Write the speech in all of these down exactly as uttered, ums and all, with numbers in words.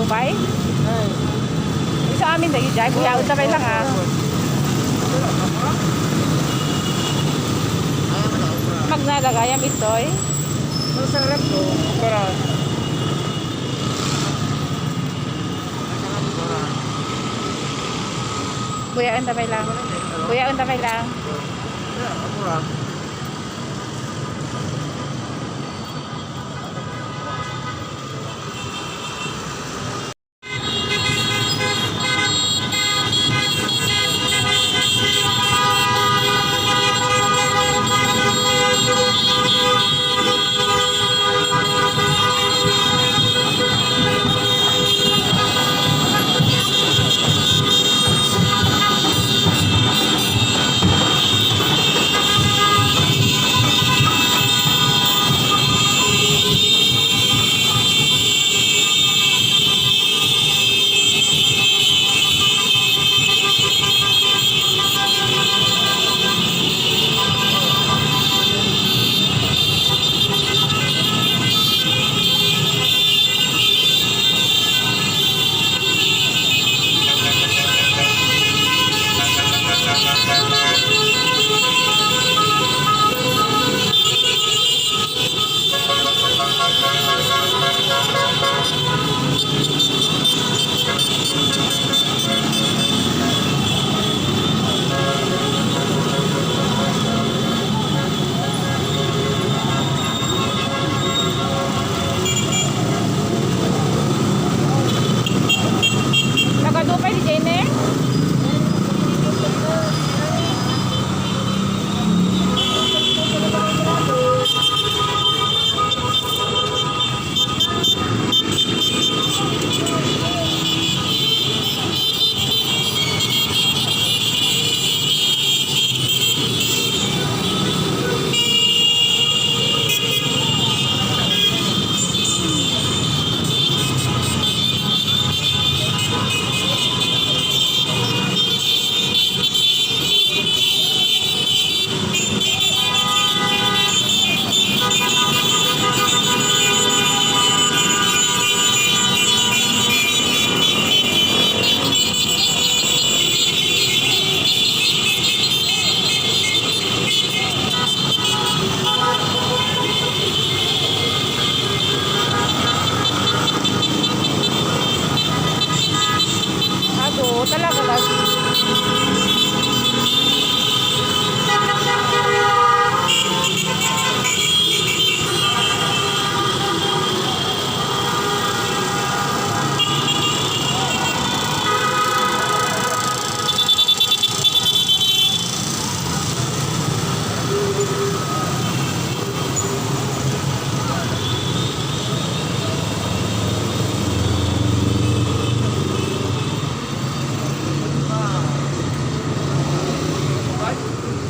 Bay? Ay. Sa amin dagiti ay, kuyaon ta bay lang, ha. Ay, wala, wala. Magnada gayam itoy. Masarap to. Para. Kuyaon ta bay lang. Kuyaon ta bay lang. Wala, wala. Nagadupa ni Jenny? Ago, talaga ba?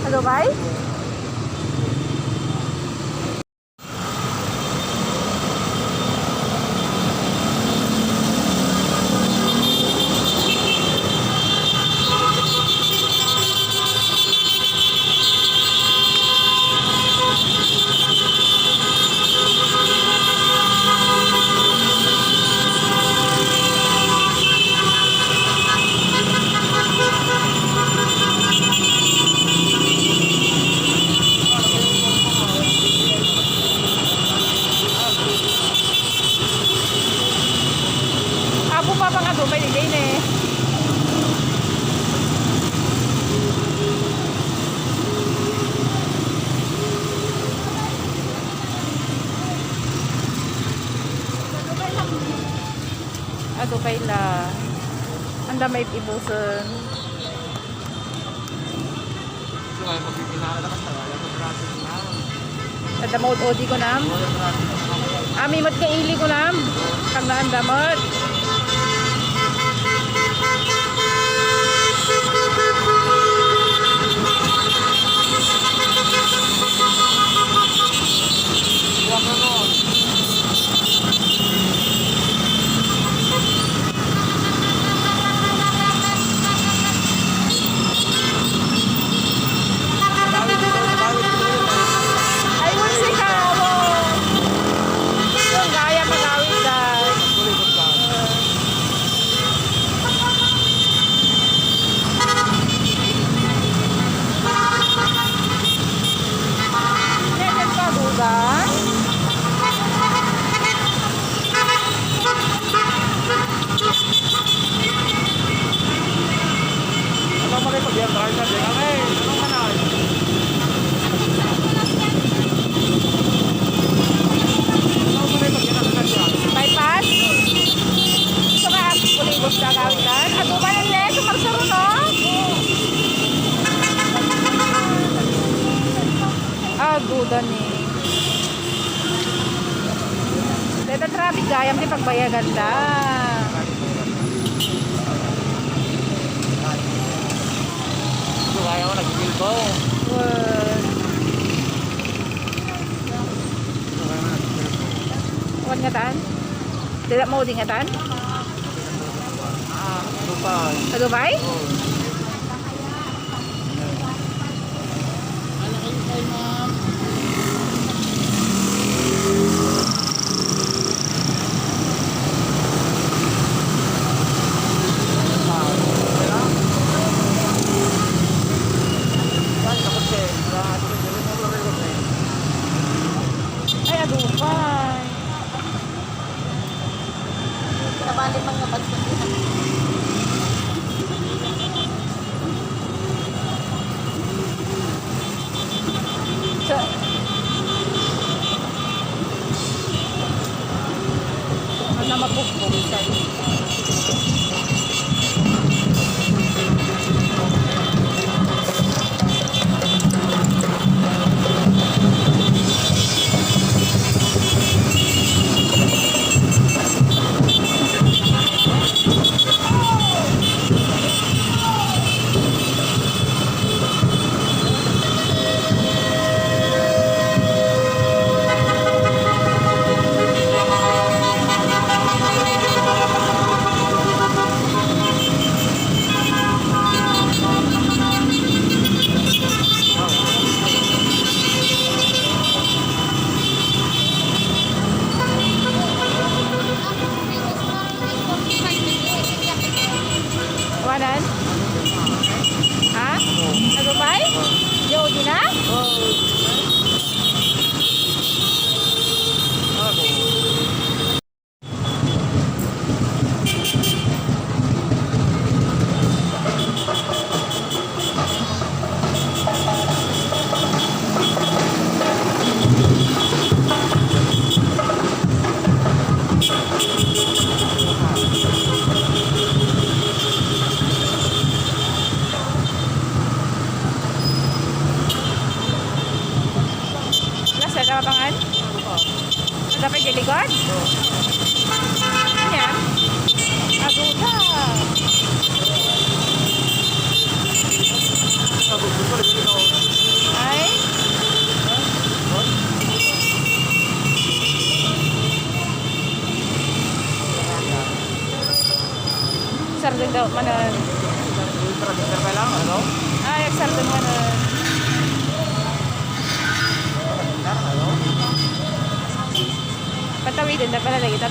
Ano, bay? Apo, papa nga dumay, di kayo ne. Ato kay la. Anda may ibuson. Adda maud-udi kunam. Ami met nga ili kunam. Kag naanda met. Ay, wala si Kawo. Yung gaya magawid, guys. Gayam ti pagbayaganda. Ito, kaya ko, nagpipil ko. Wow. Kuwan nga tan? Dala mo di nga tan? Dubai. Sa Dubai? Oo. Ay, a Dubai. Nabali man nga bansa sila. Sa, ano, mabugbog sa Wanan? Ha? Nagupay? Yo, di na? Lasa ka pangan? Dapat di likod? Anya? Aguda. Ay? Sardeng daw manen. Ultra bitter pa lang, ano? Ay, agsardeng manen. Ultra bitter, ano? Patawiden na pala lagi.